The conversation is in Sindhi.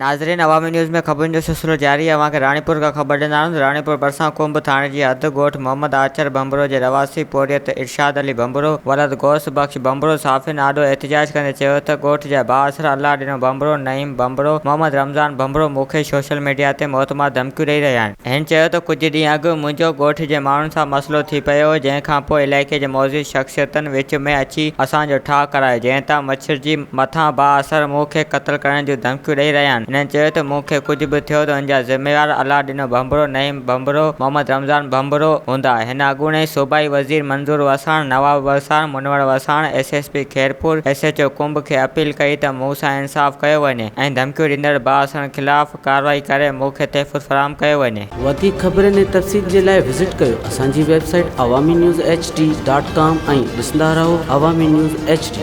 ناظرين عوامي نيوز ۾ خبرن جو سلسلو جاري اوهان کي راڻيپور کان خبر ڏيندا آهيون ته راڻيپور ڀرسان ڪنب ٿاڻي جي حد ڳوٺ محمد آچر ڀنڀرو جي رهواسي پورهيت ارشاد علي ڀنڀرو ولد غوث بخش ڀنڀرو صحافين آڏو احتجاج ڪندي چيو ته ڳوٺ جا بااثر الله ڏنو ڀنڀرو، نعيم ڀنڀرو، محمد رمضان ڀنڀرو مون کي سوشل ميڊيا تي موتمار ڌمڪيون ڏئي رهيا آهن. هن چيو ته ڪجهه ڏينهن اڳ منهنجو ڳوٺ جي ماڻهن سان مسئلو ٿي پيو هو جنهن کانپوء علائقي جي معزز شخصيتن وچ ۾ اچي اسان جو ٺاهه ڪرايو جنهن تان مڇرجي مٿان بااثر مون کي قتل ڪرڻ جون ڌمڪيون ڏئي رهيا آهن. هنن چيو ته مون کي ڪجهه به ٿيو ته ان جا ذميوار الله ڏنو ڀنڀرو، نعيم ڀنڀرو، محمد رمضان ڀنڀرو هوندا. هن اڳوڻي صوبائي وزير Manzoor Wassan, Nawab Wassan, Munawar Wassan, S S P Khairpur, S H O Kumb کي اپيل ڪئي ته مون سان انصاف ڪيو وڃي ۽ ڌمڪيون ڏيندڙ بااثرن خلاف ڪارروائي ڪري مون کي تحفظ فراهم ڪيو وڃي. وڌيڪ خبرن ۽ تفصيل جي لاء وزٽ ڪيو اسان جي website Awami news H D dot com ۽ ڏسندا رهو عوامي نيوز ايڇ ڊي.